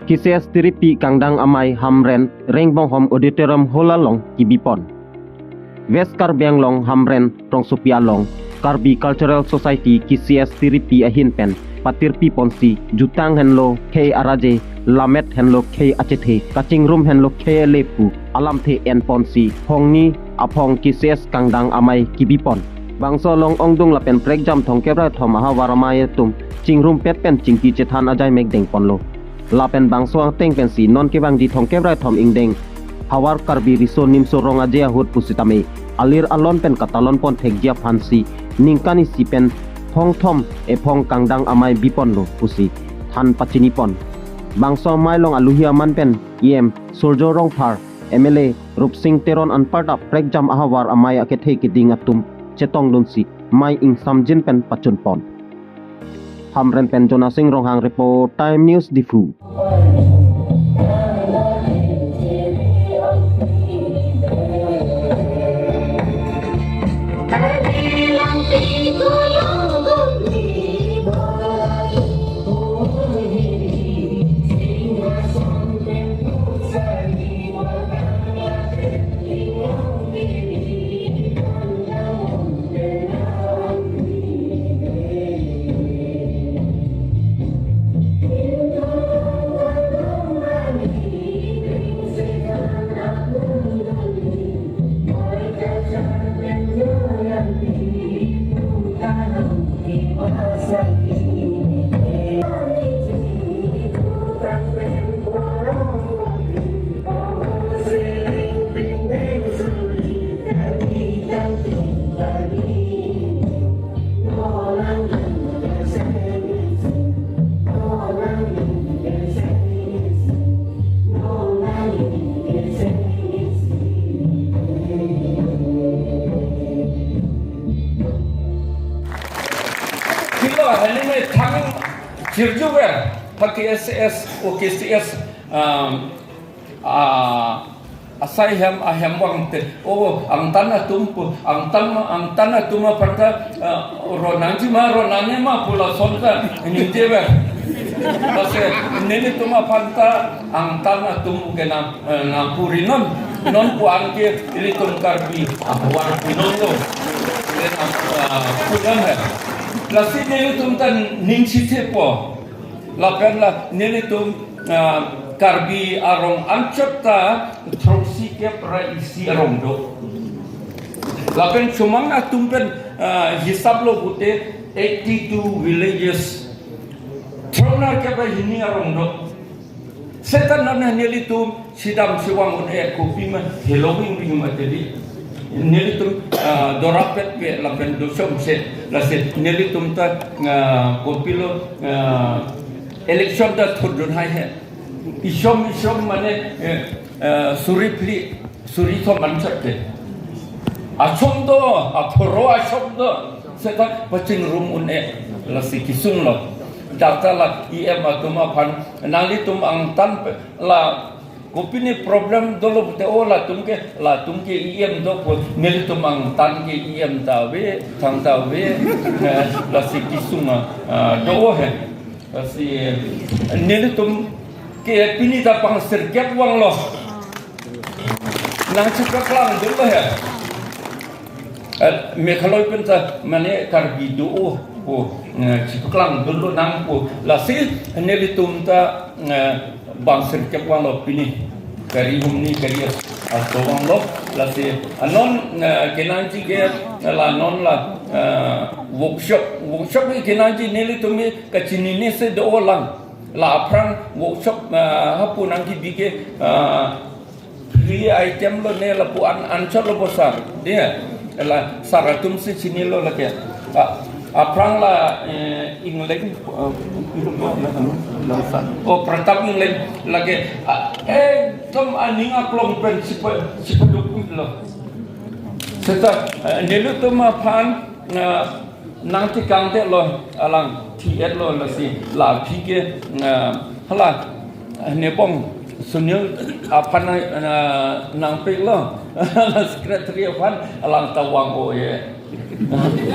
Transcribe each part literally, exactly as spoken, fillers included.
K C S Tiripi Kangdang Amei Hamren Rengbonghom Auditorium Hall along kebipon. West Karbi Anglong Hamren rongsopi along Karbi Cultural Society K C S Tiripi ahin pen patirpi ponsi jutang henlo khei araje, lammet henlo khei achethe, kachingrum henlo khei ale pu alamthe en ponsi phongni aphong K C S Kangdang Amei kebipon. Bangso along ongdung lapen prekjam thomkep ra kethom ahavar amei atum chingrumpet pen chingki chethan ajai mekdeng ponlo. Lapen bangso angteng pensi non kevangji thomkep ra kethom ingdeng havar Karbi Riso Nimso Rong Aje ahut pusitame alir alon pen katalon pon thekji aphansi ningkan isi pen phongthom ephong Kangdang Amei biponlo pusi than pachini pon. Bangso amei along aluhi aman pen E M Surjo Rongphar, M L A Rupsing Teron anparta prekjam ahavar amei akethe keding atum chetongdunsi mei ingsamjin pen pachun pon. Hamren pen Jonasing Ronghang report, Time News Diphu. Kilo, hali me thang chirjuver, ha K S S, o K C S, um, a, asai hem, ahem vangte. O, angtan atum pu, angtan, angtan atum aphanta, uh, ronangji ma, ronangne ma pu lasonta ningjever. Lasi, nelitum aphanta, angtan atum ke nang, eh, nangpuri non, non pu anke ilitum Karbi ahavar pu nonlo. Ilitum, ah, pu non he. Lasi nelitum ta ningsithepo. Lapen la nelitum, ah, Karbi arong anchot ta throksi kep ra isi arong do. Lapen chomang atum pen, ah, hisap lo pute eighty-two villages. Thronar kep ra hini arong do. Seta non nelitum sidam sivang un-e, kopi ma heloving ving ma teli. Nelitum, ah, dorapet pe lapen dochomse, lasi nelitum ta, ah, kopilo, ah, election ta thurdun hai he. Isom isom mane, eh, eh, suri phli, suri thom anchot te. Achom do, aphoro achom do. Seta pachingrum un-e, lasi kesung lo. Data la E M atum aphan, nanglitum angtan pe, la kopine problem dolo pute, o latum ke, latum ke E M do pu, nelitum angtan ke E M ta ave, thangta ave, eh, lasi kesung, ah, do he. Lasi nelitum ke pini ta bang sirkep vanglo. Nangchipaklang dunlo he. Eh, Meghalaya pen ta mane Karbi do-o pu, eh, chipaklang dunlo nang pu. Lasi nelitum ta, eh, bang sirkep vanglo pini. Kari humni kari asto vanglo. Lasi anon, eh, kenangji ke la non la, eh, workshop. Workshop ke kenangji nelitum ke kachinine si do-o lang. La aphrang workshop, eh, hapu nangkebi ke, eh, free item lo ne lapu an, anchot lo bo sir. Dia, la sir atum si chinilo lake. Ah, aphrang la, eh, Engleng, eh, oh, Pratap Engleng lake. Ah, ekdom aning aklong pen sipa, sipaduk lo. Seta, eh, nelitum aphan, eh, nangtikangte lo, alang thi-et lo, lasi la aphi ke, eh, hala, eh, Nebong Sunil aphan, eh, nangpik lo, secretary aphan alang ta vang-o ye.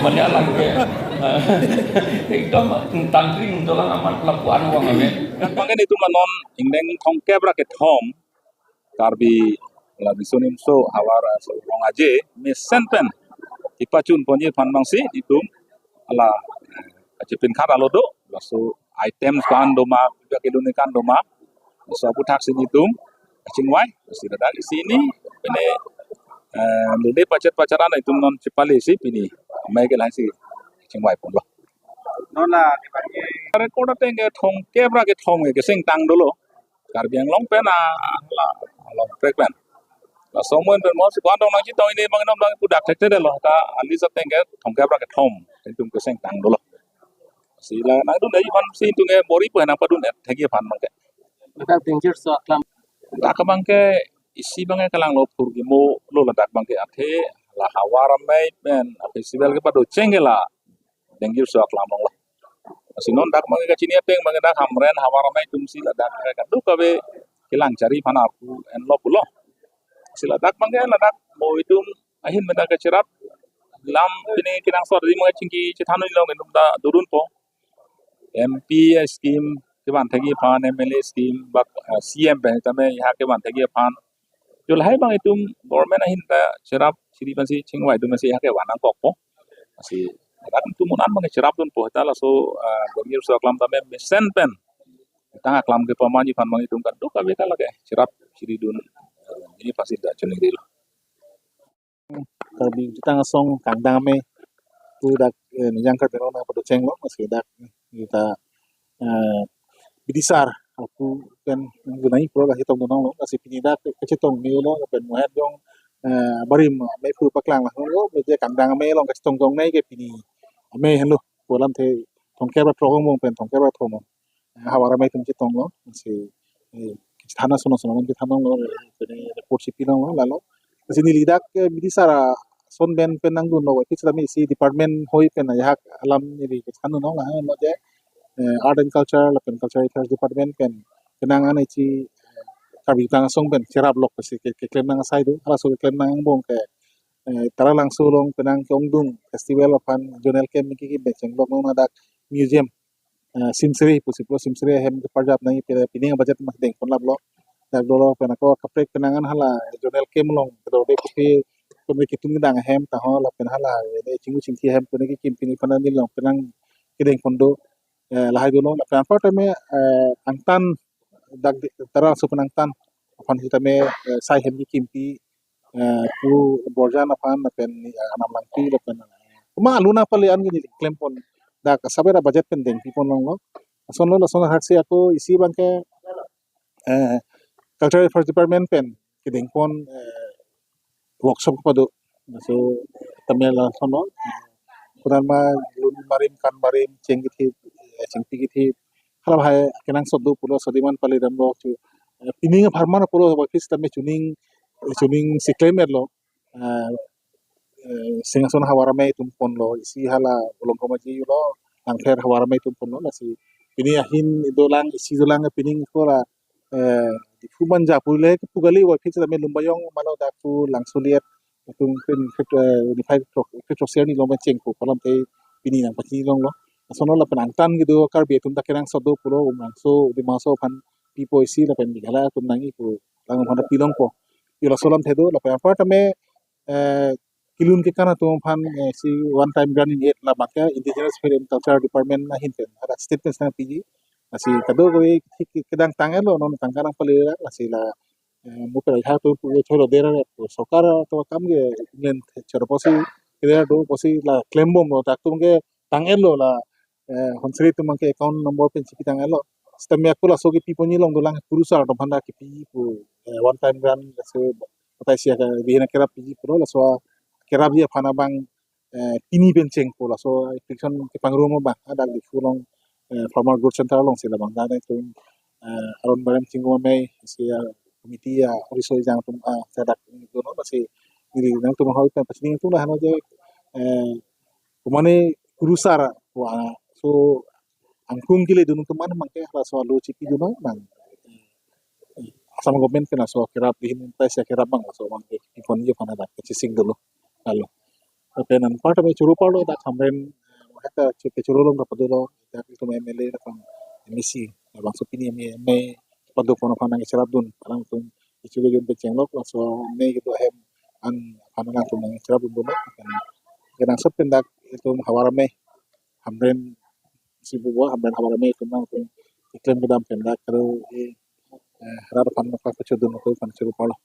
Malayalam ke. Ekdom tangkring dolang amat lapuan uang kami. Bangke netum la non ingdeng thomkep ra kethom Karbi la Riso Nimso Havar aso rong aje mesen pen kepachun ponji aphan bangsi netum la, eh, kachepinkhat alo do, laso items ko-an doma, biak iluni ko-an doma, laso aputhaksi netum kachingvai, si ladak isi hini, pine, eh, lele pachet pachet an netum non chepale si pini amei ke lahai si kachingvai ponlo. Non la record ateng ke thomkep ra kethom ke keseng tang dolo. Karbi Anglong pen a, la, along trek pen. Laso amen pen mo si ko-an dong nangchetong, hini bang nom dang pudak thekthedetlo, ta a-list ateng ke thomkep ra kethom netum keseng tang dolo. Si la nangdun dei aphan si netum ke bor-i pu henang padun-et thekji aphan bangke. Ladak Dengkir So Aklam. Dak bangke isi bangke kalanglo, phurkimo lo ladak bangke, athe la Havar Amei pen a-festival kepado cheng ke la Dengkir So Aklam along lo. Si non dak bangke kachini ateng bangke dak Hamren Havar Amei atum si ladak kadokave kelang chari aphan arpu enlo pulo. Si ladak bangke ladak mo itum ahin pen dak kacherap lam pine kenangsot ri mo chingki chethan unlo, netum ta dodunpo. M P scheme kevan thekji aphan, M L A scheme bak, eh, C M pen tame ya kevan thekji aphan. Jo lahai bang itum government ahin ta cherap chiri pensi chingvai atum pensi ya kevan nangkokpo. Si ladak itum un-an bang cherapdunpo, ta laso, eh, Dengkir So Aklam tame mesen pen tang aklam kepamanji aphan bang itum kadokave ta lake cherap chiridun, eh, hini aphansi ta chiningrilo. Karbi Jutang Asong kangdang amei pu dak, eh, Nijang Karbi Anglong nangpado chenglo, maski dak, eh, kita, eh, bidisar aku pen gunai pro lagi tong dunong lo, maski pini dak kachetong ni lo pen muhen jong, eh, barim amei pu paklang lo, lo je kangdang amei along kachetong jong nai ke pini amei henlo, pu alamthe thomkep ra throk angbong pen thomkep ra throk angbong, eh, Havar Amei atum chetonglo, si, eh, kachethan ason ason alam chethan longlo, eh, pine report si pi longlo, lalo. Si neli dak, eh, bidisar ason pen pen nangdunlo, eh, kachethan isi department hoi pen ajahak alam neli kachethan longlo, ha, mo je, eh, Art and Culture lapen Cultural Affairs Department pen penang an isi, eh, Karbi Jutang Asong pen cherap lok si ke, keklem nang asai do, halaso keklem nang angbong ke, eh, Taralangso along penang ke-ongdung festival aphan zonal camp kekim pen chenglok non ladak museum, eh, Simsri pusi pulo, Simsri ahem keparjap nangji pen pining budget mas dengpon laplo. Dak dolo pen ako kaprek penang an hala zonal camp along kedo de kopi, kopi kitung dang ahem taho lapen hala, eh, chinghu chingthi ahem pune kekim pini phan neli along penang kedengpon do, eh, lahai dolo lapen anpar tame, eh, angtan dak di, Taralangso pen angtan aphan sitame, eh, sai hem kekimpi, eh, pu Borjan aphan lapen, eh, Anam Langpi lapen, eh, kuma aluna pali an gini klempon dak sabera budget pen dengpipon longlo. Asonlo, lason haksi ako isi bangke, eh, Cultural Affairs Department pen kedengpon, eh, workshop pado. So, tame lason lo. Kunama lun barim kan barim cheng kithi, eh, chengpi kithi. Hala bahai kenangsot do pulo, sodiman pali damlo chu. Eh, pining apharman pulo, office tame chuning, chuning si klem-etlo. Eh, eh, Singhason Havar Amei atum ponlo, isi hala Bolong Komaji lo, Langpher Havar Amei atum ponlo, lasi pini ahin dolang, isi dolang, pining ko la, eh, Diphu Manja pule ke pugali wa phit tame Lumbajong malo dak pu Langsuliat atum pen phit, eh, niphai throk, phit throk ser ni long pen chengpo, kolam te pini nangpachini longlo. Asonlo lapen angtan kedo Karbi atum ta kenangsot do pulo, Umrangso, Dima Hasao aphan pipo isi lapen Meghalaya atum nangji pu lang aphan pi longpo. Jo laso alamthe do, lapen anpar tame, eh, kelun kekan atum aphan, eh, si one time grant in aid labangke Indigenous Affairs and Culture Department ahin pen, ada state pen sang piji. Lasi kadokave ke, ke, kedang tang-etlo, non tangka nangpale, lasi la, eh, mo pera ithak atum pu cholo dera re, sorkar atum akam ke inglen choro pusi, kedera do pusi la klembomlo, dak atum ke tang-etlo la, eh, Honsri atum ke account number pen chipi tang-etlo. Sitame ako laso kepi ponji along dolang kurusar atum aphan dak kepi pu, eh, one time grant laso batai sia ke bihena kerap piji pulo, laso kerapji aphan abang, eh, pini pen chengpo, laso application kepangrum abang, ah, dak Diphu along, eh, Farmer Growth Center alongsi labang dak atum, eh, aron barem chingrum amei si, eh, committee ya riso ejang atum, ah, sa dak dono, lasi neli nangtum hoi pen pachini atum la hano je, eh, kumane kurusar wa so angkung keledun atum an mangke laso alo chipi dun nang, eh, Assam government pen laso kerap dihin pai sia kerap abang laso abang ke pipon je aphan dak kachising dolo. Lalo. Lapen anparta me churu parlo, dak Hamren, eh, heta chu kechuru along ta padolo, dak itum M L A lapen M A C, labangso pini M A, M A padopon aphan nangcherapdun, alangtum kecho kejun pen chenglok, laso M A kedo ahem an aphan alangtum nangcherapdun pulo, lapen kenangsot pen dak itum Havar Amei, Hamren si pupo, Hamren Havar Amei itum alangtum keklem kedam pen dak kado, eh, eh, rat aphan nokla kechodun atum aphan churu parlo.